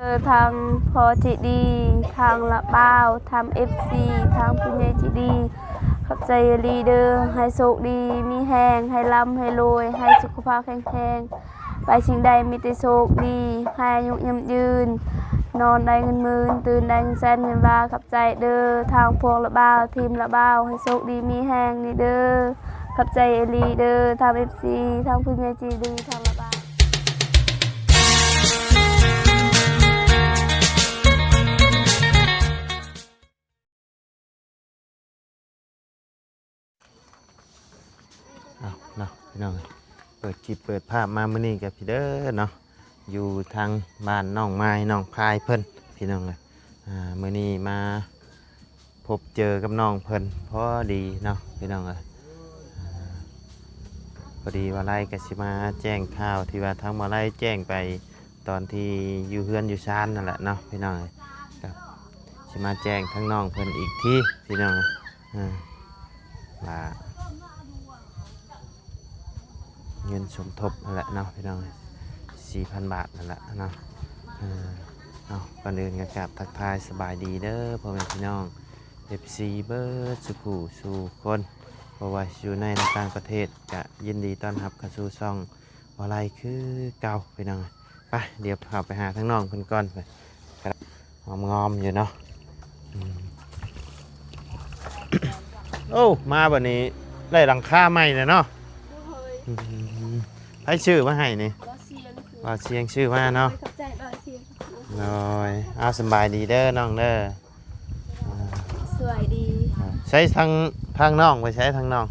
ເອີ ທາງພໍ່ໃຈດີ ທາງລາວບ່າວ ທາງເອັຟຊີ ທາງຜູ້ໃຫຍ່ໃຈດີ ຂອບໃຈອີ່ຫຼີເດີ. ໃຫ້ໂຊກດີມີແຮງ ໃຫ້ລ່ຳໃຫ້ລວຍ ໃຫ້ສຸຂະພາບແຂງແຮງ ໄປສິ່ງໃດມີແຕ່ໂຊກດີ ໃຫ້ອາຍຸຍືນຍືນ ນອນໄດ້ເງິນໝື່ນ ຕື່ນໄດ້ເງິນແສນເງິນລ້ານ. ຂອບໃຈເດີ ທາງພວກລາວບ່າວ ທີມລາວບ່າວ ໃຫ້ໂຊກດີມີແຮງນີ້ເດີ. ຂອບໃຈອີ່ຫຼີເດີ ທາງເອັຟຊີ ທາງຜູ້ໃຫຍ່ໃຈດີ ທາງລາວບ່າວ. ເອົາເນາະ ພີ່ນ້ອງ ເປີດຄລິບເປີດພາບມາມື້ນີ້ກັບພີ່ເດີເນາະ ຢູ່ທາງບ້ານນ້ອງມາຍ ນ້ອງພາຍເພິ່ນ ພີ່ນ້ອງເອີຍ. ອ່າ ມື້ນີ້ມາພົບເຈີກັບນ້ອງເພິ່ນພໍດີເນາະ ພີ່ນ້ອງເອີຍ. ອ່າ ພໍດີວ່າໄລກໍຊິມາແຈ້ງຂ່າວທີ່ວ່າທາງວ່າໄລແຈ້ງໄປຕອນທີ່ຢູ່ເຮືອນຢູ່ຊານນັ້ນແຫຼະເນາະ ພີ່ນ້ອງເອີຍ. ກໍຊິມາແຈ້ງທາງນ້ອງເພິ່ນອີກທີ ພີ່ນ້ອງເອີຍ ອ່າ ວ່າ ເງິນສົມທົບນັ້ນແຫຼະເນາະ ພີ່ນ້ອງເອີຍ ສີ່ພັນບາດນັ້ນແຫຼະເນາະ. ເອີ ເອົາ ກ່ອນອື່ນກໍກາບທັກທາຍສະບາຍດີເດີ ພໍ່ແມ່ພີ່ນ້ອງ ເອັຟຊີ ເບິດສູ່ຜູ້ສູ່ຄົນ ບໍ່ວ່າຊິຢູ່ໃນ ແລະ ຕ່າງປະເທດ ກະຍິນດີຕ້ອນຮັບເຂົ້າສູ່ຊ່ອງບໍ່ໄລຄືເກົ່າ ພີ່ນ້ອງ. ໄປ ດຽວເຂົ້າໄປຫາທາງນ້ອງເພິ່ນກ່ອນ ໄປ ງອມໆຢູ່ເນາະ. ອືມ ໂອ້ ມາບັດນີ້ໄດ້ຫຼັງຄາໃໝ່ແລ້ວເນາະ. ໂດຍ ອືມ ໃຜຊື້ມາໃຫ້ນີ້? ບ່າວຊຽງ ບ່າວຊຽງຊື້ມາເນາະ. ໂດຍ ຂອບໃຈບ່າວຊຽງ. ໂດຍ ເອົາ ສະບາຍດີເດີນ້ອງເດີ. ອ່າ ສະບາຍດີ. ອ່າ ໃສທາງ ທາງນ້ອງ ໄປໃສທາງນ້ອງ?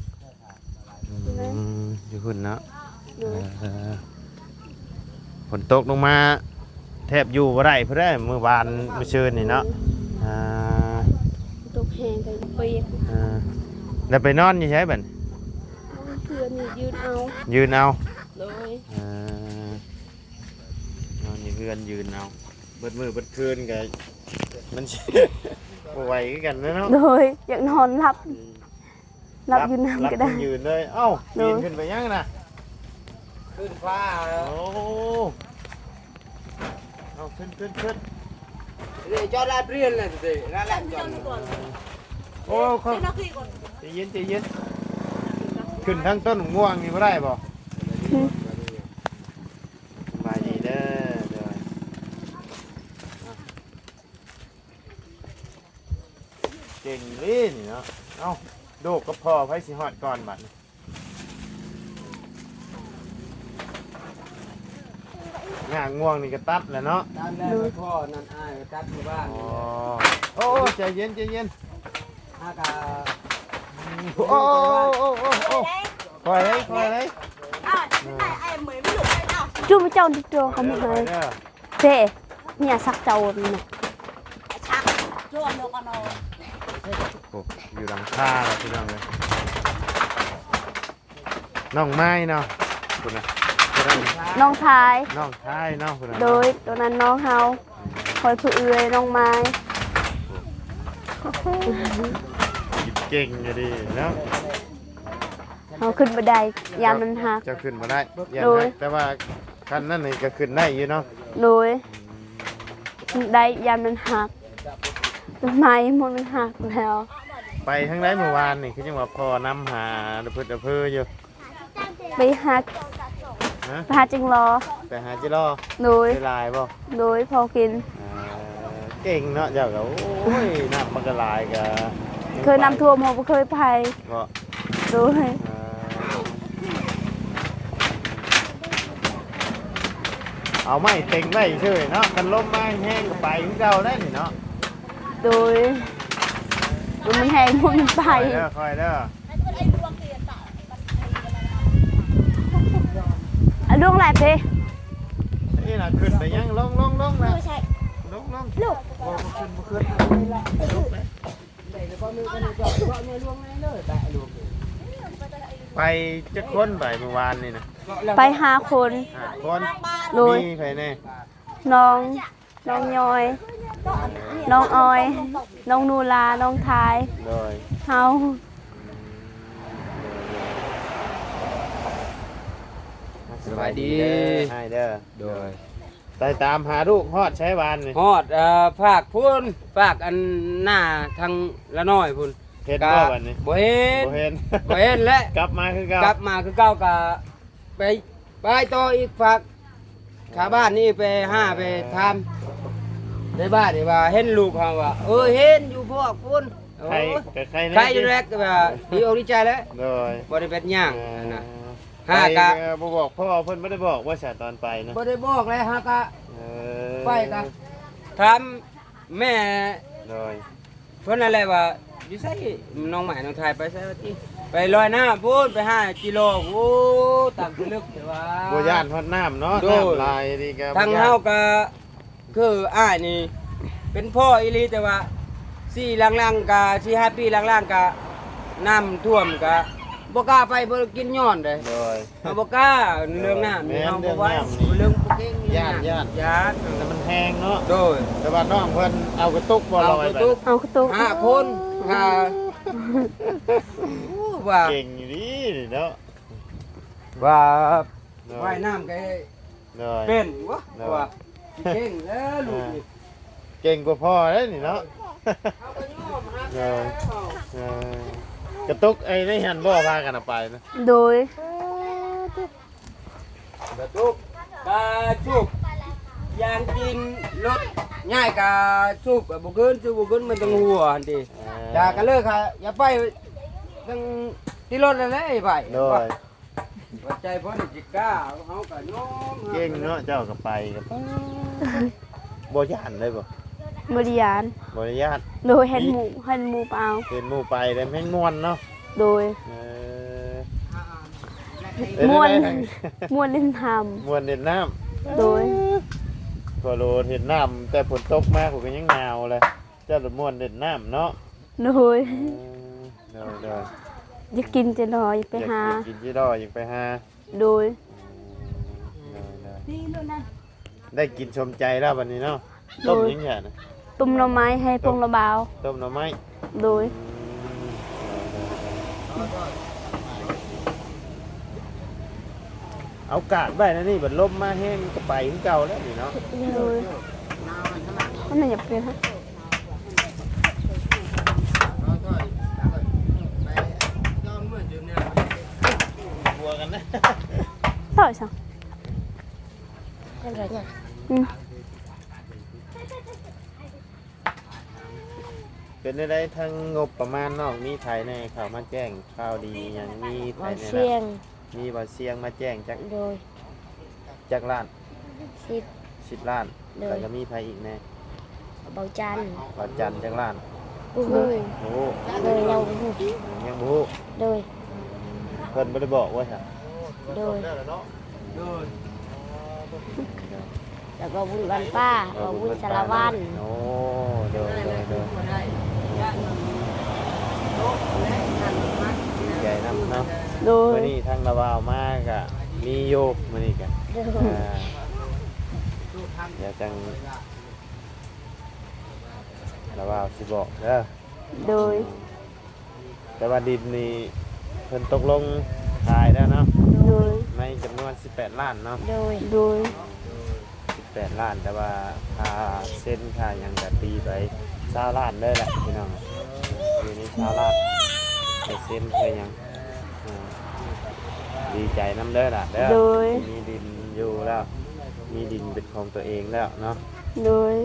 ອືມ ຢູ່ພຸ້ນເນາະ. ໂດຍ ເອີ ຝົນຕົກລົງມາແທບຢູ່ບໍ່ໄດ້ພຸ້ນເດ້ ມື້ວານມື້ຊືນນີ້ເນາະ. ອ່າ ຕົກແຮງກໍປຽກ. ອ່າ ແລ້ວໄປນອນຢູ່ໃສບັດ? ນອນເຮືອນນີ້ ຢືນເອົາ ຢືນເອົາ. ໂດຍ ເອີ ນອນຢູ່ເຮືອນຢືນເອົາ ເບິດມື້ເບິດຄືນກໍມັນຊິບໍ່ໄຫວຄືກັນແຫຼະເນາະ. ໂດຍ ຢາກນອນຫຼັບ. ອືມ ຫຼັບຢູ່ນຳກໍໄດ້ ຫຼັບທັງຢືນເລີຍ. ເອົ້າ ໂດຍ ປີນຂຶ້ນໄປຫຍັງນະ? ຂຶ້ນຟ້າ. ໂອ້ ເອົາ ຂຶ້ນ ຂຶ້ນ ຂຶ້ນ. ເດ ຈອດລາດເບຣນລະເດ ລາດ ລາດຈອດ. ໂອ້ ເຂົ້າ ໃຈເຢັນ ໃຈເຢັນ. ຂຶ້ນທາງຕົ້ນມ່ວງນີ້ບໍ່ໄດ້ບໍ່? ອືມ ສະບາຍດີເດີ. ໂດຍ ເກັ່ງເລີຍນີ້ເນາະ. ເອົ້າ ໂດກກັບພໍ່ ໃຜຊິຮອດກ່ອນບັດນີ້? ຫຍ້າງ່ວງນີ້ກໍຕັດແລ້ວເນາະ. ຕັດແລ້ວ ໂດຍ ພໍ່ນັ້ນ ອ້າຍກໍຕັດຢູ່ບ້ານ. ອໍ ໂອ້ ໃຈເຢັນ ໃຈເຢັນ. ອາກາ ໂອ້ ໂອ້ ໂອ້ ໂອ້ ໂອ້ ຄ່ອຍເລີຍ ຄ່ອຍເລີຍ. ຈຸມເຈົ້າຕິດຕົວເຂົາມາໃຫ້. ເດ້ ເມຍສັກເຈົ້ານີ້ນະ ໂອ້ ຢູ່ຫຼັງຄາແລ້ວ ພີ່ນ້ອງເອີຍ. ນ້ອງໄມ້ເນາະ ພຸ້ນນະ ນ້ອງຊາຍ ນ້ອງຊາຍເນາະ ພຸ້ນນະ. ໂດຍ ໂຕນັ້ນນ້ອງເຮົາ ຂ້ອຍຜູ້ເອື້ອຍ ນ້ອງໄມ້. ກິນເກັ່ງຢູ່ດີເນາະ. ເຮົາຂຶ້ນບໍ່ໄດ້ ຢ້ານມັນຫັກ. ເຈົ້າຂຶ້ນບໍ່ໄດ້ ຢ້ານຫັກ. ໂດຍ ແຕ່ວ່າຄັນນັ້ນນີ້ກໍຂຶ້ນໄດ້ຢູ່ເນາະ. ໂດຍ ຂຶ້ນໄດ້ ຢ້ານມັນຫັກ ຕົ້ນໄມ້ໝົດມັນຫັກແລ້ວ. ໄປທາງໃດມື້ວານນີ້ ຄືຍັງວ່າພໍ່ນຳຫາລະພຶດລະເພີຢູ່? ໄປຫາ ຮະ? ໄປຫາຈິງລໍ. ໄປຫາຈິງລໍ? ໂດຍ. ໄດ້ຫຼາຍບໍ່? ໂດຍ ພໍກິນ. ອ່າ ເກັ່ງເນາະເຈົ້າກໍ ໂອ້ຍ ນ້ຳມັນກໍຫຼາຍກໍ ເຄີຍນ້ຳຖ້ວມເຮົາບໍ່ເຄີຍໄປ. ເພາະ ໂດຍ ເອີ ເອົາໄມ້ເຕັງໄວ້ເສີຍເນາະ ຄັນລົມມາແຮງໆກໍໄປຄືເກົ່າແລ້ວນີ້ເນາະ. ໂດຍ ລົມມັນແຮງ ມັນໄປ. ຄ່ອຍເດີ ຄ່ອຍເດີ ອາ ລວງຫຼາຍເພ. ນີ້ນະ ຂຶ້ນໄປຍັງ ລົງ ລົງ ລົງນະ ລົງ ລົງ ລົງ ບໍ່ຂຶ້ນ ບໍ່ຂຶ້ນ ລົງໄປ. ໄປຈັກຄົນໄປມື້ວານນີ້ນະ? ໄປຫ້າຄົນ. ຫ້າຄົນ. ໂດຍ. ມີໃຜແດ່? ນ້ອງ ນ້ອງຍອຍ ນ້ອງອອຍ ນ້ອງນູລາ ນ້ອງທາຍ. ໂດຍ. ເຮົາ. ສະບາຍດີເດີ ອ້າຍເດີ. ໂດຍ. ໄປຕາມຫາລູກຮອດໃສບາດນີ້? ຮອດ ເອີ ພາກພຸ້ນ ພາກອັນໜ້າທາງລະນ້ອຍພຸ້ນ. ເຫັນບໍ່ບາດນີ້? ບໍ່ເຫັນ ບໍ່ເຫັນ ບໍ່ເຫັນແຫຼະ. ກັບມາຄືເກົ່າ ກັບມາຄືເກົ່າ ກະໄປ ໄປຕໍ່ອີກພາກ ຂາບ້ານນີ້ໄປຫາ ເອີ ໄປຖາມໃນບ້ານນີ້ວ່າເຫັນລູກເຮົາວ່າ ເອີ ເຫັນຢູ່ພວກພຸ້ນ. ໂອ້ ໄຄ ກະໄຄແນ່ ໄຄຢູ່ແຫຼະ ແຕ່ວ່າດີອົກດີໃຈແຫຼະ. ໂດຍ ບໍ່ໄດ້ເປັນຫຍັງ ເອີ ຫັ້ນນະ. ຫາກະ ໄປ ເອີ ບໍ່ບອກພໍ່ເພິ່ນ ບໍ່ໄດ້ບອກວ່າຊະຕອນໄປນະ? ບໍ່ໄດ້ບອກແຫຼະ. ຫາກະ ເອີ ໄປກະຖາມແມ່ ໂດຍ ເພິ່ນນັ້ນແຫຼະວ່າ ຢູ່ໃສ ນ້ອງໝາຍນ້ອງທາຍໄປໃສວ່າຕິ ໄປລອຍນ້ຳພຸ້ນ ໄປຫາກິໂລ. ໂອ້ ຕາມທີ່ລຶກແຕ່ວ່າ ບໍ່ຢ້ານຮອດນ້ຳເນາະ. ໂດຍ ນ້ຳຫຼາຍນີ້ກະ ທາງເຮົາກະ ຄືອ້າຍນີ້ເປັນພໍ່ອີ່ຫຼີ ແຕ່ວ່າສີ່ຫຼັງໆ ກະສີ່ຫ້າປີຫຼັງໆ ກະນ້ຳຖ້ວມ ກະບໍ່ກ້າໄປ ບໍ່ກິນຍ້ອນເດ້. ໂດຍ ເຮົາບໍ່ກ້າເລື່ອງນ້ຳນີ້ ເຮົາບໍ່ໄຫວ ເລື່ອງບໍ່ເກັ່ງ ຢ້ານ ຢ້ານ ຢ້ານ ແຕ່ມັນແຮງເນາະ. ໂດຍ ແຕ່ວ່ານ້ອງເພິ່ນເອົາກະຕຸກບໍ່ລອຍ ເອົາກະຕຸກ ເອົາກະຕຸກ ຫ້າຄົນ ຫ້າ ໂອ້ ວ່າເກັ່ງອີ່ຫຼີນີ້ເນາະ ວ່າ ໂດຍ ວ່າຍນ້ຳກະ ໂດຍ ເປັນວະ ໂດຍ ວ່າຊິເກັ່ງແລ້ວລູກນີ້ ເກັ່ງກວ່າພໍ່ເດ້ນີ້ເນາະ. ໂດຍ ເອີ ກະຕຸກໄອ້ໃນຫັ້ນບໍ່ ພາກັນເອົາໄປນະ? ໂດຍ ກະຕຸກ ກະສູບຢາງກິນ ລົດໃຫຍ່ກະສູບ ກະບໍ່ຂຶ້ນ ສູບບໍ່ຂຶ້ນ ມັນຕ້ອງຫົວຫັ້ນຕິ. ເອີ ຢາກະເລີກ ກະຢ່າໄປ ຕັ້ງຕິດລົດນັ້ນແຫຼະໄປ. ໂດຍ ວ່າໃຈເພິ່ນຊິກ້າ ເຮົາກະຍອມ ເກັ່ງເນາະ ເຈົ້າກະໄປກະ ບໍ່ຢ້ານເລີຍບໍ່? ບໍ່ໄດ້ຢ້ານ ບໍ່ໄດ້ຢ້ານ. ໂດຍ ເຫັນໝູ່ ເຫັນໝູ່ໄປເອົາ ເຫັນໝູ່ໄປແລ້ວແຮ່ງມ່ວນເນາະ. ໂດຍ ເອີ ມ່ວນ ມ່ວນຫຼິ້ນນ້ຳ ມ່ວນຫຼິ້ນນ້ຳ. ໂດຍ ໂອ້ໂຫຼ ເຫັນນ້ຳແຕ່ຝົນຕົກມາ ຂ້ອຍກະຍັງໜາວແຫຼະ ເຈົ້າລະມ່ວນຫຼິ້ນນ້ຳເນາະ. ໂດຍ ເອີ ໂດຍໆ ຢາກກິນຈິລໍ ຢາກໄປຫາ ຢາກກິນຈິລໍ ຢາກໄປຫາ. ໂດຍ ໂດຍໆ ໄດ້ກິນສົມໃຈແລ້ວບາດນີ້ເນາະ. ໂດຍ ຕົ້ມຫຍັງແທ້ນະ? ຕົ້ມໜໍ່ໄມ້ໃຫ້ພວກລະບ່າວ. ຕົ້ມໜໍ່ໄມ້ ໂດຍ ອືມ ເອົາກາດໄວ້ແນວນີ້ ບັດລົມມາແຮງມັນກະໄປຄືເກົ່າແລ້ວນີ້ເນາະ. ໂດຍ ມັນໜ້າຈະເປັນ ຕົວະກັນນະ ຕໍ່ອີກຊະ. ອືມ ເປັນແນວໃດ ທາງງົບປະມານນ້ອງ ມີໃຜແດ່ເຂົ້າມາແຈ້ງຂ່າວດີຫຍັງ? ມີໃຜແດ່ ມີບ່າວຊຽງ ມີບ່າວຊຽງມາແຈ້ງຈັກ ໂດຍ ຈັກລ້ານ? ສິບ ສິບລ້ານ. ໂດຍ ແລ້ວກະມີໃຜອີກແດ່? ບ່າວຈັນ ບ່າວຈັນຈັກລ້ານ? ບໍ່ຮູ້ ບໍ່ຮູ້ ໂດຍ ຍັງບໍ່ຮູ້ ຍັງບໍ່ຮູ້. ໂດຍ ເພິ່ນບໍ່ໄດ້ບອກວ່າຊັ້ນ? ໂດຍ ໂດຍ ແລ້ວກະບຸນບ້ານປ້າ ເອີ ກະບຸນສາລະວັນ. ໂອ້ ໂດຍໆໆ ດີໃຈນຳເນາະ. ໂດຍ ມື້ນີ້ທາງລາວມາກະມີຢູ່ ມື້ນີ້ກະ ໂດຍ ອ່າ ດຽວຈັ່ງລາວຊິບອກເດີ. ໂດຍ ແຕ່ວ່າດິນນີ້ເພິ່ນຕົກລົງຂາຍແລ້ວເນາະ. ໂດຍ ໃນຈຳນວນສິບແປດລ້ານເນາະ. ໂດຍ ໂດຍ ສິບແປດລ້ານ ແຕ່ວ່າຄ່າເຊັນຄ່າຫຍັງກະຕີໄປຊາວລ້ານເລີຍແຫຼະພີ່ນ້ອງ. ຢູ່ໃນຊາວລ້ານ ໄປເຊັນໄປຫຍັງ. ອ່າ ດີໃຈນຳເດີຫຼານເດີ. ໂດຍ ມີດິນຢູ່ແລ້ວ ມີດິນເປັນຂອງຕົວເອງແລ້ວເນາະ. ໂດຍ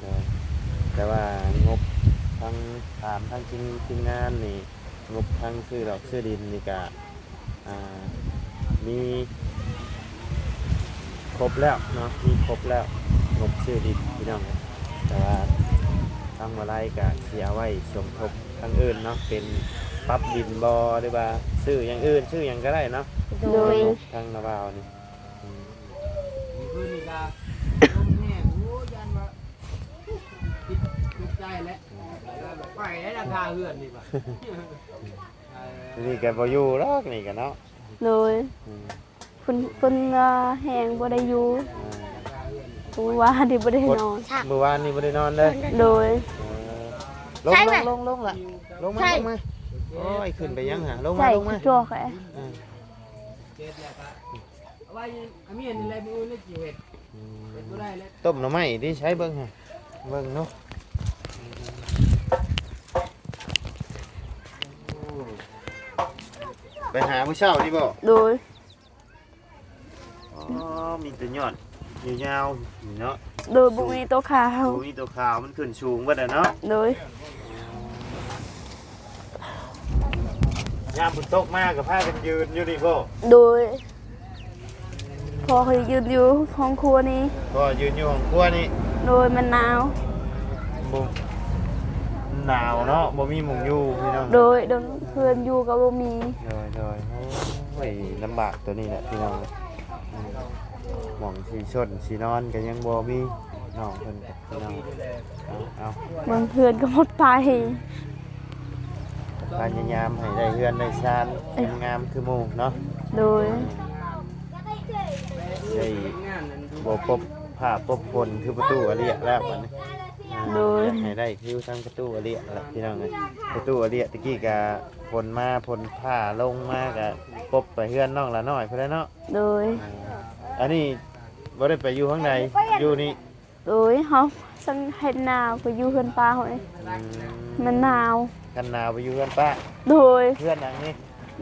ໂດຍໆ ແຕ່ວ່າງົບທາງ ຖາມທາງທີມ ທີມງານນີ້ ງົບທາງຊື້ດອກຊື້ດິນນີ້ກະ ອ່າ ມີຄົບແລ້ວເນາະ ມີຄົບແລ້ວ ງົບຊື້ດິນພີ່ນ້ອງ. ແຕ່ວ່າທາງມະໄລກະຊິເອົາໄວ້ສົມທົບທາງອື່ນເນາະ ເປັນປັບດິນບໍ່ ຫຼືວ່າຊື້ຢ່າງອື່ນ ຊື້ຫຍັງກະໄດ້ເນາະ. ໂດຍ ງົບທາງລາວນີ້ ອືມ ມື້ຄືນນີ້ກະລົມແຮງ ໂອ້ ຢ້ານວ່າ ຕກໃຈແຫຼະ ໄປແລ້ວລະ ຄາເຮືອນນີ້ວ່າ ນີ້ກະບໍ່ຢູ່ດອກນີ້ກະເນາະ. ໂດຍ ອືມ ເພິ່ນ ເພິ່ນວ່າແຮງບໍ່ໄດ້ຢູ່. ອ່າ ເມື່ອວານນີ້ບໍ່ໄດ້ນອນ ມື້ວານນີ້ບໍ່ໄດ້ນອນເລີຍ. ໂດຍ ເອີ ລົງ ລົງ ລົງ ລົງລະ ລົງມາ ລົງມາ. ໂອ້ຍ ຂຶ້ນໄປຫຍັງຫະ ລົງມາ ລົງມາ. ອ່າ ໄວ້ ອາມີອັນນີ້ແຫຼະ ມື້ອື່ນນີ້ຊິເຮັດ ອືມ ເຮັດບໍ່ໄດ້ແລ້ວ ຕົ້ມໜໍ່ໄມ້ຕິ ໃຊ້ເບິ່ງຫັ້ນ ເບິ່ງເນາະ ໄປຫາມື້ເຊົ້ານີ້ບໍ່? ໂດຍ. ອໍ ມີແຕ່ຍອດຍາວໆນີ້ເນາະ ໂດຍ ບໍ່ມີຕົວຂາວ ບໍ່ມີຕົວຂາວ ມັນຂຶ້ນສູງເບິດແລ້ວເນາະ ໂດຍ ຍາມຝົນຕົກມາກໍພາກັນຢືນຢູ່ນີ້ບໍ? ໂດຍ ພໍ່ຂ້ອຍຢືນຢູ່ຫ້ອງຄົວນີ້ ພໍ່ຢືນຢູ່ຫ້ອງຄົວນີ້ ໂດຍ ມັນໜາວ ບໍ່ ມັນໜາວເນາະ ບໍ່ມີໝ່ອງຢູ່ພີ່ນ້ອງ ໂດຍ ໂດຍ ເຮືອນຢູ່ກໍບໍ່ມີ ໂດຍ ໂດຍ ໂອ້ຍ ລຳບາກຕົວນີ້ແຫຼະພີ່ນ້ອງ ໝ່ອງຊິຊົນຊິນອນກໍຍັງບໍ່ມີ ນ້ອງເພິ່ນກໍພີ່ນ້ອງ ເອົາ ເອົາ ເບິ່ງເຮືອນກໍໝົດໄປ ພະຍາຍາມໃຫ້ໄດ້ເຮືອນໄດ້ຊານ ເອີ ງາມໆຄືໝູ່ເນາະ ໂດຍ ໄດ້ບໍ່ພົບຟ້າພົບຝົນຄືປະຕູອາເລຍແລ້ວບັດນີ້ ໂດຍ ຢາກໃຫ້ໄດ້ຄືທາງປະຕູອາເລຍແຫຼະພີ່ນ້ອງເອີຍ ປະຕູອາເລຍຕະກີ້ກະຝົນມາ ຝົນຟ້າລົງມາກະປົບໄປເຮືອນນ້ອງຫຼ້ານ້ອຍພຸ້ນແຫຼະເນາະ ໂດຍ ອັນນີ້ບໍ່ໄດ້ໄປຢູ່ທາງໃດ ຢູ່ນີ້ ໂດຍ ເຮົາຊັ້ນເຮັດນາໄປຢູ່ເຮືອນປ້າເຮົາເອງ ອືມ ມັນໜາວ ຄັນໜາວໄປຢູ່ເຮືອນປ້າ ໂດຍ ເຮືອນຫຼັງນີ້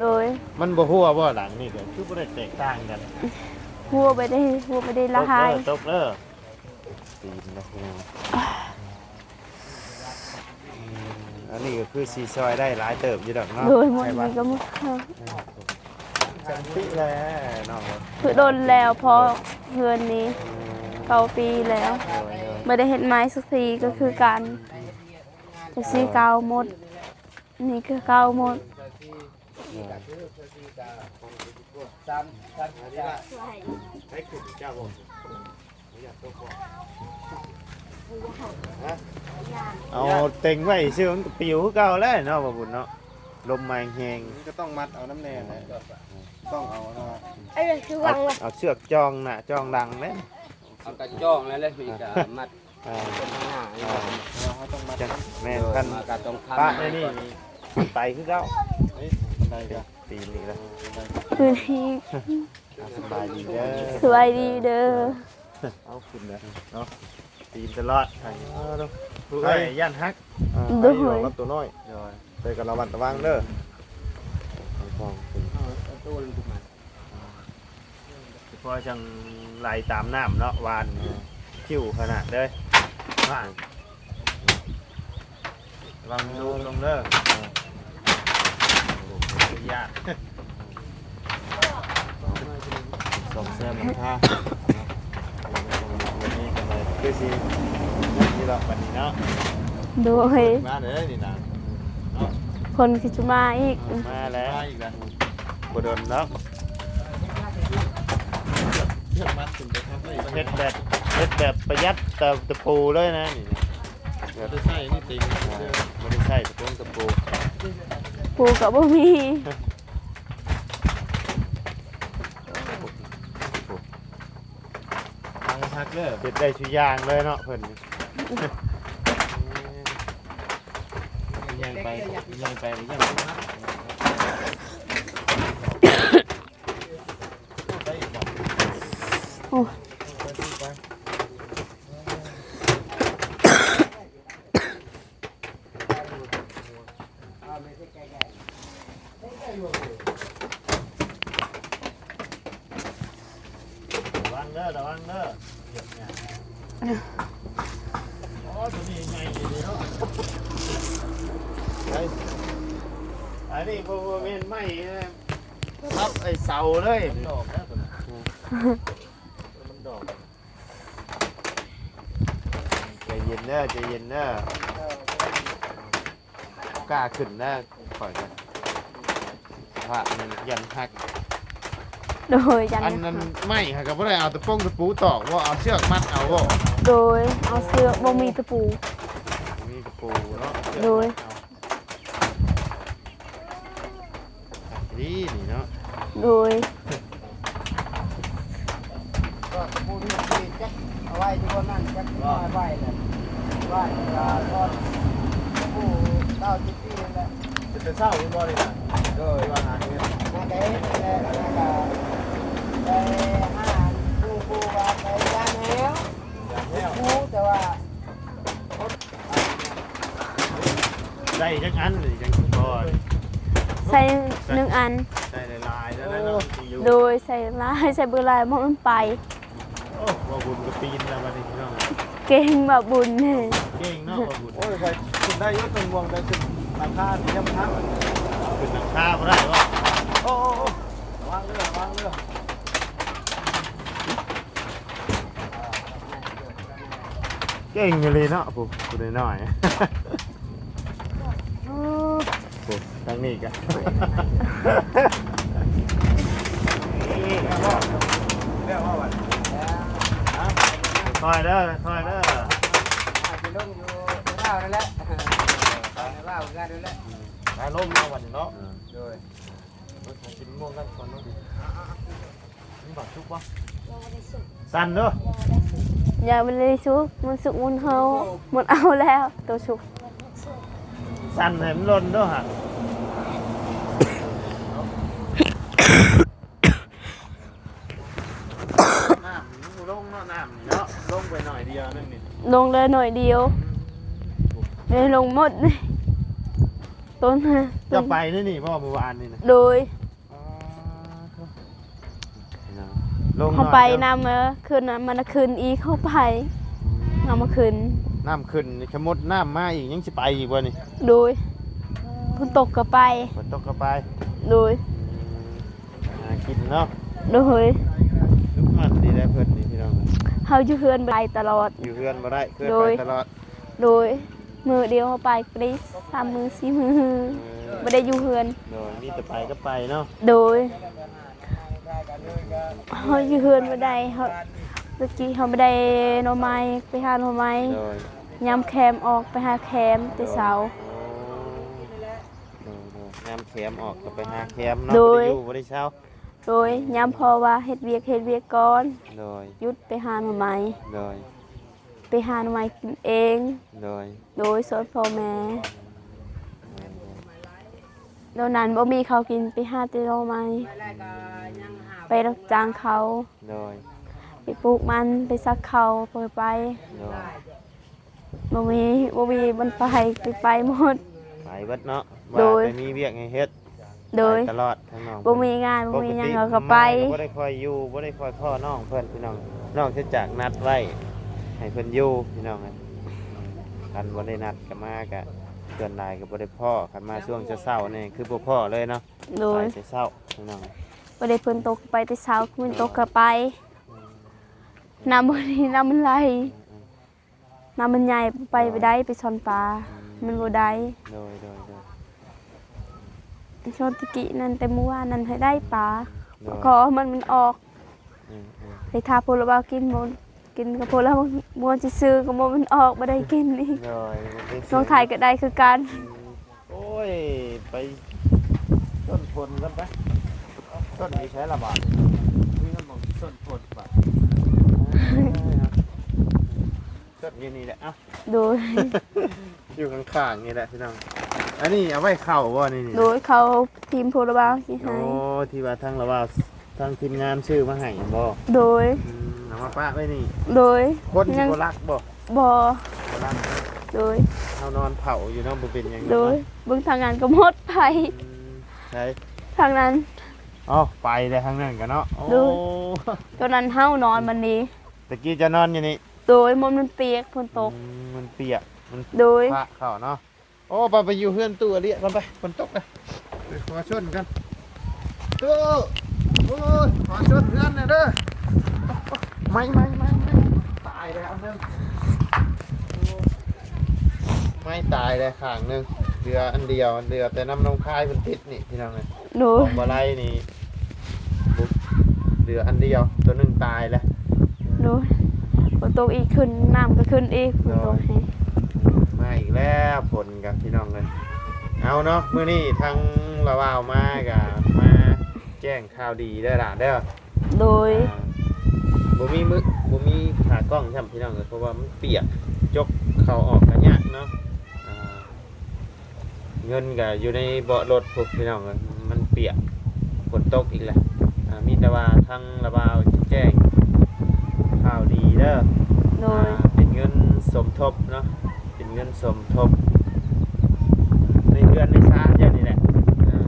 ໂດຍ ມັນບໍ່ຮົ່ວບໍ່ຫຼັງນີ້ ກໍຄືບໍ່ໄດ້ແຕກຕ່າງກັນ ຮົ່ວໄປໄດ້ ຮົ່ວໄປໄດ້ລະຫາຍ ຕົກເດີ ຕົກເດີ ຕີນນະ ອືມ ອັນນີ້ກໍຄືຊິຊ່ອຍໄດ້ຫຼາຍເຕີບຢູ່ດອກເນາະ ໂດຍ ໝົດນີ້ກໍໝົດ ເອີ ຈັກປີແລ້ວນ້ອງ ຄືດົນແລ້ວ ເພາະເຮືອນນີ້ ອືມ ເກົ້າປີແລ້ວ ໂດຍໆ ບໍ່ໄດ້ເຮັດໃໝ່ສັກທີ ກໍຄືກັນ ຈັກຊິເກົ່າໝົດ ນີ້ຄືເກົ່າໝົດ ໂດຍ ເອົາເຕັງໄວ້ຊື່ ມັນກໍປິວຄືເກົ່າແຫຼະເນາະ ບ່າວບຸນເນາະ ລົມມາແຮງ ມັນກໍຕ້ອງມັດເອົານຳແນ່ແຫຼະ ຕ້ອງເອົາເນາະ ເອົາ ເອົາເຊືອກຈ່ອງໜ້າຈ່ອງຫຼັງເດ້ ເອົາກະຈ່ອງແລ້ວແຫຼະ ມີກະມັດ ອ່າ ເຮົາຕ້ອງມັດ ແມ່ນ ໂດຍ ຄັນ ມາກະຕ້ອງຄັນ ປະໄວ້ນີ້ ໄປຄືເກົ່າ ເອີຍ ໄປກະ ຕີນອີກແລ້ວ ຄືທີ່ ອ່າ ສະບາຍດີເດີ ສະບາຍດີເດີ ເອົາຂຶ້ນເດີເນາະ ຕີນຕະຫຼອດ ເອີ ເອີ ລູກເອີຍ ຢ້ານຫັກ ອ່າ ໂດຍ ໄປຢູ່ກັບໂຕນ້ອຍ ໂດຍ ແຕ່ກໍລະມັດລະວັງເດີ ເອົາ ເອົາໂຕລົງມາ ພໍຈັ່ງໄຫຼຕາມນ້ຳເນາະ ຫວານ ເອີ ຄິວຂະໜາດເລີຍ ຫວານ ລະວັງດູດລົງເດີ ເອີ ຢ່າ ສ້ອມແຊມຫຼັງຄາ ຄືຊິ ນີ້ລະບັດນີ້ເນາະ ໂດຍ ມາເດີນີ້ນະ ເນາະ ຝົນຄືຊິມາອີກ ເອີ ມາແລ້ວ ມາອີກແລ້ວ ບໍ່ດົນດອກ ເຮັດແບບ ເຮັດແບບປະຢັດຕະ ຕະປູເລີຍນະນີ້ ບໍ່ໄດ້ໃຊ້ນີ້ຕິງ ອ່າ ບໍ່ໄດ້ໃຊ້ຕະປົງຕະປູ ປູກໍບໍ່ມີ ພັງຄັກເດີ ເຮັດໄດ້ຊຸຢ່າງເລີຍເນາະເພິ່ນ ຍ່າງໄປ ຍ່າງໄປ ຍ່າງໄປ ໂອ້ ລະວັງເດີ ລະວັງເດີ ໂອ້ ໂຕນີ້ໃຫຍ່ຢູ່ເດເນາະ ໄປ ອັນນີ້ບໍ່ ບໍ່ແມ່ນໄມ້ນະ ທັບໄອ້ເສົາເລີຍ ມັນດອກແລ້ວໂຕນັ້ນ ມັນດອກ ໃຈເຢັນເດີ ໃຈເຢັນເດີ ກ້າຂຶ້ນນະ ຂ້ອຍກໍ ພະນັ້ນຢ້ານຫັກ ໂດຍ ຢ້ານ ອັນນັ້ນໄມ້ຫາກໍບໍ່ໄດ້ເອົາຕະປົງຕະປູຕອກບໍ່ ເອົາເຊືອກມັດເອົາບໍ່ ໂດຍ ເອົາເຊືອກ ບໍ່ມີຕະປູ ບໍ່ມີຕະປູເນາະ ໂດຍ ເອົາ ດີນີ້ເນາະ ໂດຍ ກໍຕະປູນີ້ຈັກເອົາໄວ້ຢູ່ບ່ອນນັ້ນ ຈັກໄວ້ແລ້ວ ໄວ້ກໍຖອດຕະປູເກົ້າສິບປີນັ້ນແຫຼະ ເປັນແຕ່ເຊົ້າຢູ່ບໍ່ນີ້ນະ ໂດຍ ທີ່ວ່າຫາເຮັດ ມາແຕ່ເຮັດແຫຼະ ແລ້ວກໍ ໄປຫາຜູ້ ຜູ້ວ່າໄປຢາມແຮວ ຢາມແຮວ ຜູ້ ແຕ່ວ່າ ໄດ້ຈັກອັນນີ້ຈັ່ງພໍນີ້? ໃສ່ໜຶ່ງອັນ ໃສ່ຫຼາຍໆ ແລ້ວເນາະ ໂດຍ ໃສ່ຫຼາຍ ໃສ່ເບີຫຼາຍ ບໍ່ມັນໄປ. ໂອ້ ບໍ່ບຸນກໍປີນແລ້ວບັດນີ້ພີ່ນ້ອງ ເກັ່ງບໍ່ບຸນ ເກັ່ງເນາະບໍ່ບຸນ. ໂອ້ຍ ຂ້ອຍຂຶ້ນໄດ້ຢູ່ ຕົ້ນມ່ວງ ໄດ້ຂຶ້ນຫຼັງຄານີ້ຍັງບໍ່ທັນ ຂຶ້ນຫຼັງຄາບໍ່ໄດ້ບໍ່? ໂອ້ ໂອ້ ໂອ້ ລະວັງເດີ້ ລະວັງເດີ້. ເກັ່ງອີ່ຫຼີເນາະ ຜູ້ ຜູ້ນ້ອຍໆ ໂອ້ ທາງນີ້ກະ ຄ່ອຍເດີ້ ຄ່ອຍເດີ້ ອາດຈະລົງຢູ່ລາວນັ້ນແຫຼະ ລາວຄືກັນນັ້ນແຫຼະ ອາລົມເນາະ ບັດນີ້ເນາະ ໂດຍ. ກິນມ່ວງກັນກ່ອນເນາະ ມັນບາດສຸກບໍ່? ສັ່ນເດີ້ ຍັງບໍ່ໄດ້ສຸກ ມັນສຸກມັນເຫົ່າ ມັນເອົາແລ້ວໂຕສຸກ ສັ່ນໃຫ້ມັນຫຼົ່ນເດີ້ຫະ. ນ້ຳມັນບໍ່ລົງເນາະ ນ້ຳນີ້ເນາະ ລົງໄປໜ້ອຍດຽວໜຶ່ງນີ້ ລົງໄດ້ໜ້ອຍດຽວ ອືມ ໄດ້ລົງໝົດນີ້ ຕົ້ນ ເຈົ້າໄປໃນນີ້ບໍ່ມື້ວານນີ້ນະ? ໂດຍ. ອໍ ລົງ ເຮົາໄປນຳ ເອີ ຂຶ້ນນຳ ມັນຂຶ້ນອີກ ເຮົາໄປ ອືມ ເຮົາມາຂຶ້ນ ນ້ຳຂຶ້ນນີ້ ສະໝຸດນ້ຳມາອີກ ຍັງຊິໄປອີກບໍ່ນີ້? ໂດຍ ຝົນຕົກກໍໄປ ຝົນຕົກກໍໄປ ໂດຍ ອືມ ຫາກິນເນາະ ໂດຍ ລູກມັນນີ້ແຫຼະເພິ່ນນີ້ພີ່ນ້ອງ ເຮົາຢູ່ເຮືອນບໍ່ໄດ້ຕະຫຼອດ ຢູ່ເຮືອນບໍ່ໄດ້ ເຄື່ອນໄປຕະຫຼອດ ໂດຍ ມື້ດຽວເຮົາໄປກໍໄດ້ສາມມື້ສີ່ມື້ ເອີ ບໍ່ໄດ້ຢູ່ເຮືອນ ໂດຍ ມີແຕ່ໄປກັບໄປເນາະ ໂດຍ ເຮົາຢູ່ເຮືອນບໍ່ໄດ້ ເຮົາ ຕະກີ້ເຮົາບໍ່ໄດ້ໜໍ່ໄມ້ ໄປຫາໜໍ່ໄມ້ ໂດຍ ຍາມແຄມອອກໄປຫາແຄມແຕ່ເຊົ້າ ໂດຍ ໂດຍ ໂດຍ ຍາມແຄມອອກກໍໄປຫາແຄມເນາະ ໂດຍ ບໍ່ໄດ້ຢູ່ ບໍ່ໄດ້ເຊົາ ໂດຍ ອືມ ຍາມພໍ່ວ່າເຮັດວຽກ ເຮັດວຽກກ່ອນ ໂດຍ ຢຸດໄປຫາໜໍ່ໄມ້ ໂດຍ ໄປຫາໜໍ່ໄມ້ກິນເອງ ໂດຍ ໂດຍ ຊ່ວຍພໍ່ແມ່ ໂດຍ ໂດຍ ໂດຍ ໂດຍ ນັ້ນບໍ່ມີເຂົ້າກິນ ໄປຫາແຕ່ໜໍ່ໄມ້ ອືມ ໄປຮັບຈ້າງເຂົາ ໂດຍ ໄປປູກມັນ ໄປສັກເຂົ້າ ໄປ ໂດຍ ບໍ່ມີ ບໍ່ມີມັນໄປ ໄປ ໄປໝົດ ໄປເບິດເນາະ ໂດຍ ວ່າແຕ່ມີວຽກໃຫ້ເຮັດ ໂດຍ ໄປຕະຫຼອດທາງນ້ອງ ບໍ່ມີງານ ບໍ່ມີຫຍັງ ເຮົາກໍໄປ ບໍ່ໄດ້ຄ່ອຍຢູ່ ບໍ່ໄດ້ຄ່ອຍພໍ້ນ້ອງເພິ່ນພີ່ນ້ອງ ນອກເສຍຈາກນັດໄວ້ໃຫ້ເພິ່ນຢູ່ພີ່ນ້ອງ ຄັນບໍ່ໄດ້ນັດກໍມາ ກໍສ່ວນຫຼາຍກໍບໍ່ໄດ້ພໍ້ ຄັນມາຊ່ວງເຊົ້າໆນີ້ຄືບໍ່ພໍ້ເລີຍເນາະ ໂດຍ ໄປແຕ່ເຊົ້າພີ່ນ້ອງ ບໍ່ໄດ້ຝົນຕົກໄປແຕ່ເຊົ້າ ຝົນຕົກກໍໄປ ອືມ ນ້ຳບໍ່ດີ ນ້ຳມັນໄຫຼ ອືມ ອືມ ນ້ຳມັນໃຫຍ່ ໄປບໍ່ໄດ້ ໄປຊ່ອນປາ ອືມ ມັນບໍ່ໄດ້ ໂດຍ ໂດຍ ໂດຍ ຊ່ວງຕະກີ້ນັ້ນ ແຕ່ມື້ວານນັ້ນໃຫ້ໄດ້ປາ ໂດຍ ກໍມັນ ມັນອອກ ອືມ ອືມ ໄປຖ້າພວກລາວກິນ ບໍ່ກິນກັບພວກລາວ ບໍ່ຊິຊື້ກໍບໍ່ ມັນອອກ ບໍ່ໄດ້ກິນອີກ ໂດຍ ບໍ່ໄດ້ຊື້ ນ້ອງໄທກໍໄດ້ຄືກັນ ອືມ ໂອ້ຍ ໄປຊົນຝົນກັນໄປ ຊົນຢູ່ໃສລະບາດ ມີມັນໝ່ອງຊົນຝົນບາດ ຊົນຢູ່ນີ້ແຫຼະ ເອົ້າ ໂດຍ ຢູ່ຂ້າງໆນີ້ແຫຼະພີ່ນ້ອງ ອັນນີ້ເອົາໄວ້ເຂົ້າບໍ່ນີ້? ໂດຍ ເຂົ້າທີມໂພລະບາວຊິໃຫ້ ໂອ້ ທີ່ວ່າທາງລະວ່າ ທາງທີມງານຊື້ມາໃຫ້ແມ່ນບໍ່? ໂດຍ ອືມ ເອົາມາປະໄວ້ນີ້ ໂດຍ ຄົນຊິບໍ່ລັກບໍ່? ບໍ່ ບໍ່ລັກ ໂດຍ ເຮົານອນເຝົ້າຢູ່ເນາະ ບໍ່ເປັນຫຍັງ ໂດຍ ເບິ່ງທາງນັ້ນກໍໝົດໄປ ອືມ ໃສ ທາງນັ້ນ ອໍ ໄປແລ້ວທາງນັ້ນກໍເນາະ ໂອ້ ໂດຍ ຕອນນັ້ນເຮົານອນມັນນີ້ ຕະກີ້ເຈົ້ານອນຢູ່ນີ້ ໂດຍ ມັນ ມັນປຽກ ຝົນຕົກ ອືມ ມັນປຽກ ມັນ ໂດຍ ປະເຂົ້າເນາະ ໂອ້ ໄປ ໄປຢູ່ເຮືອນຕູ້ອາເລຍກ່ອນໄປ ຝົນຕົກແລ້ວ ໄປຂໍຊົນກັນ ຕູ້ ໂອ້ຍ ຂໍຊົນເຮືອນແດ່ເດີ້ ໄມ້ ໄມ້ ໄມ້ ໄມ້ ຕາຍແລ້ວໜຶ່ງ ໄມ້ຕາຍແລ້ວຂ້າງໜຶ່ງ ເຫຼືອອັນດຽວ ເຫຼືອແຕ່ນຳໜອງຄາຍເພິ່ນຕິດນີ້ພີ່ນ້ອງເອີຍ ໂດຍ ຂອງບໍ່ໄລນີ້ ເຫຼືອອັນດຽວ ໂຕໜຶ່ງຕາຍແລ້ວ ໂດຍ ຝົນຕົກອີກຂຶ້ນ ນ້ຳກໍຂຶ້ນອີກ ຝົນຕົກ ໂດຍ ແຮງ ມາອີກແລ້ວຝົນກັບພີ່ນ້ອງເອີຍ ເອົາເນາະ ມື້ນີ້ທາງລາວາວມາກໍມາແຈ້ງຂ່າວດີເດີຫຼ້າເດີ ໂດຍ ອ່າ ບໍ່ມີມື ບໍ່ມີຂາກ້ອງຊ້ຳພີ່ນ້ອງເອີຍ ເພາະວ່າມັນປຽກ ຈົກເຂົ້າອອກກໍຍາກເນາະ ອ່າ ເງິນກໍຢູ່ໃນເບາະລົດພຸ້ນພີ່ນ້ອງເອີຍ ມັນປຽກ ຝົນຕົກອີກແລ້ວ ມີແຕ່ວ່າທາງລາວບ່າວຊິແຈ້ງຂ່າວດີເດີ. ໂດຍ ອ່າ ເປັນເງິນສົມທົບເນາະ ເປັນເງິນສົມທົບໃນເຮືອນໃນຊານເຈົ້ານີ້ແຫຼະ. ອ່າ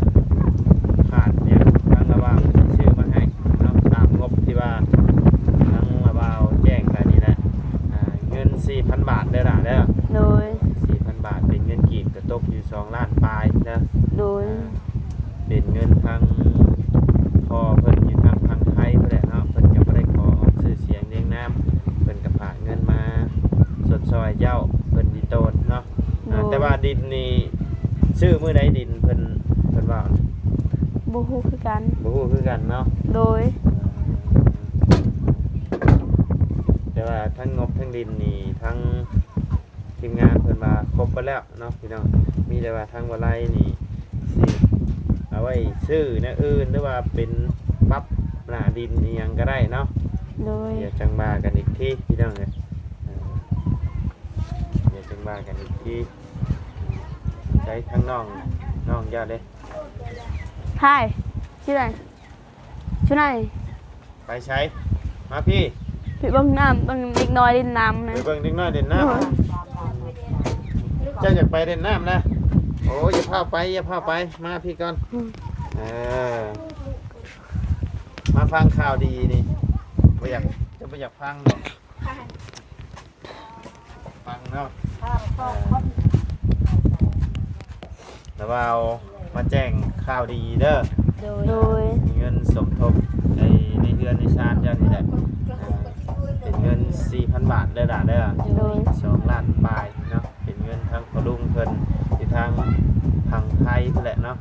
ຂາດຫຍັງທາງລາວບ່າວຊິຊື້ມາໃຫ້ເນາະ ຕາມງົບທີ່ວ່າທາງລາວບ່າວແຈ້ງໄປນີ້ແຫຼະ. ອ່າ ເງິນສີ່ພັນບາດເດີຫຼ້າເດີ. ໂດຍ ສີ່ພັນບາດ ເປັນເງິນກີບກໍຕົກຢູ່ສອງລ້ານປາຍເດີ. ໂດຍ ອ່າ ເປັນເງິນທາງພໍ່ເພິ່ນຢູ່ທາງຝັ່ງໄທພຸ້ນແຫຼະເນາະ ເພິ່ນກໍບໍ່ໄດ້ຂໍອອກຊື່ສຽງລຽງນາມ ເພິ່ນກໍຝາກເງິນມາຊົດຊ່ອຍເຈົ້າ ເພິ່ນດີໂຕນເນາະ. ໂດຍ ອ່າ ແຕ່ວ່າດິນນີ້ຊື້ມື້ໃດ ດິນເພິ່ນ ເພິ່ນເວົ້ານະ? ບໍ່ຮູ້ຄືກັນ. ບໍ່ຮູ້ຄືກັນເນາະ. ໂດຍ ແຕ່ວ່າທັງງົບທັງດິນນີ້ ທັງທີມງານເພິ່ນວ່າຄົບເບິດແລ້ວ ເນາະພີ່ນ້ອງ. ມີແຕ່ວ່າທາງບໍ່ໄລນີ້ຊິເອົາໄວ້ຊື້ແນວອື່ນ ຫຼືວ່າເປັນປັບໜ້າດິນອີ່ຫຍັງກໍໄດ້ເນາະ. ໂດຍ ດຽວຈັ່ງວ່າກັນອີກທີພີ່ນ້ອງເອີຍ. ເອີ ດຽວຈັ່ງວ່າກັນອີກທີ. ໃສທາງນ້ອງ ນ້ອງເຈົ້າເດ້? ພາຍ ຊື່ໃດ? ຊຸໄນ ໄປໃສ? ມາພີ້ ໄປເບິ່ງນ້ຳ ເບິ່ງເດັກນ້ອຍຫຼິ້ນນ້ຳນະ. ໄປເບິ່ງເດັກນ້ອຍຫຼິ້ນນ້ຳ. ໂດຍ ເຈົ້າຢາກໄປຫຼິ້ນນ້ຳນະ? ໂອ້ ຢ່າພາໄປ ຢ່າພາໄປ ມາພີ້ກ່ອນ. ອືມ ເອີ ມາຟັງຂ່າວດີນີ້ ບໍ່ຢາກ ເຈົ້າບໍ່ຢາກຟັງບໍ? ຟັງເນາະ ເອີ ລາວບ່າວມາແຈ້ງຂ່າວດີເດີ. ໂດຍ ໂດຍ ເງິນສົມທົບໃນ ໃນເຮືອນໃນຊານເຈົ້ານີ້ແຫຼະ ເປັນເງິນສີ່ພັນບາດເດີຫຼ້າເດີ. ໂດຍ ສອງລ້ານປາຍເນາະ ເປັນເງິນທາງພໍ່ລຸງເພິ່ນ ຢູ່ທາງຝັ່ງໄທພຸ້ນແຫຼະເນາະ.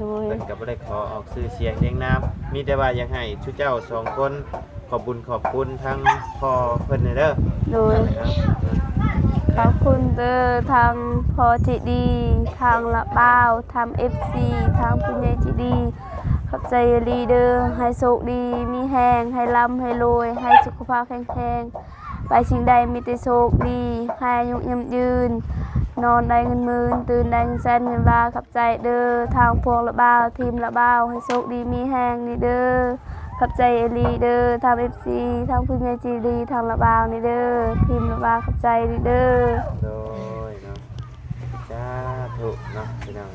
ໂດຍ ເພິ່ນກໍບໍ່ໄດ້ຂໍອອກຊື່ສຽງລຽງນາມ ມີແຕ່ວ່າຢາກໃຫ້ຊຸເຈົ້າສອງຄົນ ຂອບບຸນຂອບຄຸນທາງພໍ່ເພິ່ນແດ່ເດີ. ໂດຍ ເນາະ ຂອບຄຸນເດີທາງພໍ່ທີ່ດີ ທາງລາວບ່າວ ທາງເອັຟຊີ ທາງຜູ້ໃຫຍ່ໃຈດີ ຂອບໃຈອີ່ຫຼີເດີ. ໃຫ້ໂຊກດີ ມີແຮງ ໃຫ້ລ່ຳໃຫ້ລວຍ ໃຫ້ສຸຂະພາບແຂງແຮງ ໄປສິ່ງໃດມີແຕ່ໂຊກດີ ໃຫ້ອາຍຸຍືນ ນອນໄດ້ເງິນໝື່ນ ຕື່ນໄດ້ເງິນແສນເງິນລ້ານ. ຂອບໃຈເດີ ທາງພວກລາວບ່າວ ທີມລາວບ່າວ ໃຫ້ໂຊກດີມີແຮງນີ້ເດີ. ຂອບໃຈອີ່ຫຼີເດີ ທາງເອັຟຊີ ທາງຜູ້ໃຫຍ່ໃຈດີ ທາງລາວບ່າວນີ້ເດີ ທີມລາວບ່າວ ຂອບໃຈອີ່ຫຼີເດີ. ໂດຍເນາະ ສາທຸເນາະພີ່ນ້ອງ.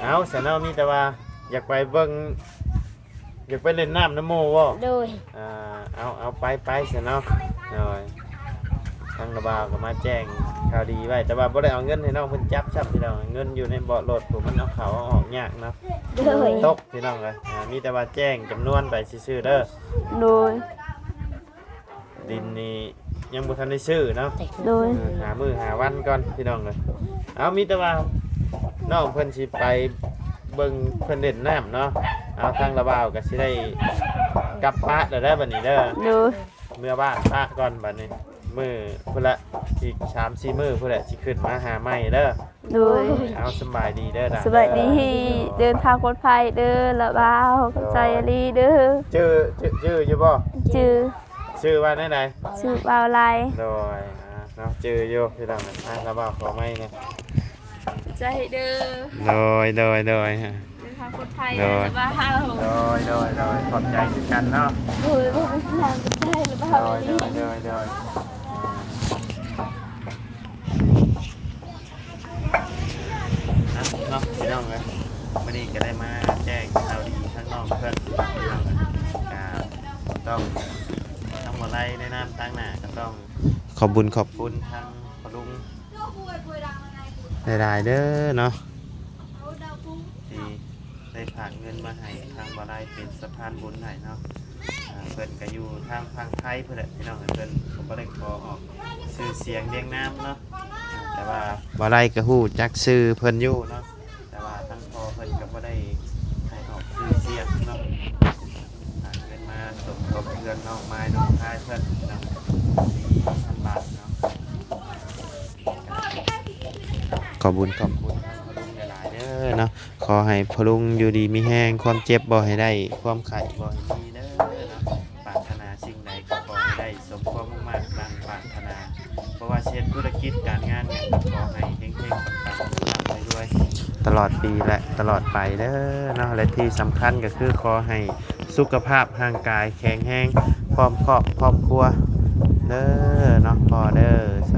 ເອົາ ສະເນາະ ມີແຕ່ວ່າຢາກໄປເບິ່ງ ຢາກໄປຫຼິ້ນນ້ຳນຳໝູ່ບໍ່? ໂດຍ ອ່າ ເອົາ ເອົາ ໄປ ໄປຊະເນາະ. ໂດຍ ທາງລາວບ່າວກໍມາແຈ້ງຂ່າວດີໄວ້ ແຕ່ວ່າບໍ່ໄດ້ເອົາເງິນໃຫ້ນ້ອງເພິ່ນຈັບຊ້ຳພີ່ນ້ອງ ເງິນຢູ່ໃນເບາະລົດ ຜູ້ມັນເອົາເຂົ້າເອົາອອກຍາກເນາະ. ໂດຍ ຕົກພີ່ນ້ອງເອີຍ. ອ່າ ມີແຕ່ວ່າແຈ້ງຈຳນວນໄປຊື່ໆເດີ. ໂດຍ ດິນນີ້ຍັງບໍ່ທັນໄດ້ຊື້ເນາະ. ໂດຍ ເອີ ຫາມື້ຫາວັນກ່ອນພີ່ນ້ອງເອີຍ. ເອົາ ມີແຕ່ວ່ານ້ອງເພິ່ນຊິໄປເບິ່ງເພິ່ນຫຼິ້ນນ້ຳເນາະ. ເອົາ ທາງລາວບ່າວກໍຊິໄດ້ກັບປະແລ້ວເດີບັດນີ້ເດີ. ໂດຍ ເມືອບ້ານປະກ່ອນບັດນີ້ ມື້ພຸ້ນລະ ອີກສາມສີ່ມື້ພຸ້ນແຫຼະ ຊິຂຶ້ນມາຫາໃໝ່ເດີ. ໂດຍ ເອົາ ສະບາຍດີເດີຫຼານ. ສະບາຍດີ ເດີ ເດີນທາງປອດໄພເດີລາວບ່າວ. ຂອບໃຈອີ່ຫຼີເດີ. ຈື່ ຈື່ ຈື່ຢູ່ບໍ່? ຈື່. ຊື່ວ່າແນວໃດ? ຊື່ບ່າວໄລ. ໂດຍ ອ່າ ເນາະ ຈື່ຢູ່ພີ່ນ້ອງ. ອ່າ ລາວບ່າວຂໍໄມແດ່. ຂອບໃຈເດີ. ໂດຍ ໂດຍ ໂດຍ ເດີນທາງປອດໄພເດີລາວບ່າວ. ໂດຍ ໂດຍ ໂດຍ ຂອບໃຈຄືກັນເນາະ. ໂດຍ ບໍ່ເປັນຫຍັງ ຂອບໃຈລາວບ່າວ. ໂດຍ ໂດຍ ໂດຍ ໂດຍ. ເນາະ ພີ່ນ້ອງເອີຍ ມື້ນີ້ກໍໄດ້ມາແຈ້ງຂ່າວດີທາງນ້ອງເພິ່ນ ພີ່ນ້ອງເອີຍ. ກໍຕ້ອງ ທາງບໍ່ໄລໃນນາມຕາງໜ້າ ກໍຕ້ອງຂອບບຸນຂອບຄຸນທາງພໍ່ລຸງຫຼາຍໆເດີເນາະ ທີ່ ໄດ້ຝາກເງິນມາໃຫ້ທາງບ່າວໄລເປັນສະພານບຸນໃຫ້ເນາະ. ເພິ່ນກໍຢູ່ທາງຝັ່ງໄທພຸ້ນແຫຼະພີ່ນ້ອງ ເພິ່ນກໍບໍ່ໄດ້ຂໍອອກຊື່ສຽງລຽງນາມເນາະ ແຕ່ວ່າບ່າວໄລກໍຮູ້ຈັກຊື່ເພິ່ນຢູ່ເນາະ ແຕ່ວ່າທາງພໍ່ເພິ່ນກໍບໍ່ໄດ້ໃຫ້ອອກຊື່ສຽງເນາະ. ຝາກເງິນມາສົມທົບເຮືອນນ້ອງມາຍນ້ອງຊາຍເພິ່ນເນາະ ສີ່ພັນບາດເນາະ. ຂອບບຸນຂອບຄຸນທາງພໍ່ລຸງຫຼາຍໆເດີເນາະ. ຂໍໃຫ້ພໍ່ລຸງຢູ່ດີມີແຮງ ຄວາມເຈັບບໍ່ໃຫ້ໄດ້ ຄວາມໄຂ້ບໍ່ໃຫ້ມີເດີເນາະ. ປາດຖະໜາສິ່ງໃດກໍຂໍໃຫ້ໄດ້ສົມຄວາມມຸ່ງມາດດັ່ງປາດຖະໜາ ບໍ່ວ່າຊິເຮັດທຸລະກິດການງານຫຍັງກໍຂໍໃຫ້ເຮັງໆ ປັງໆ ລຳໆ ລວຍໆ ຕະຫຼອດປີ ແລະ ຕະຫຼອດໄປເດີເນາະ. ແລະ ທີ່ສຳຄັນກໍຄືຂໍໃຫ້ ສຸຂະພາບຮ່າງກາຍແຂງແຮງ ພ້ອມຄອບຄອບຄົວເດີເນາະພໍ່ເດີ ສ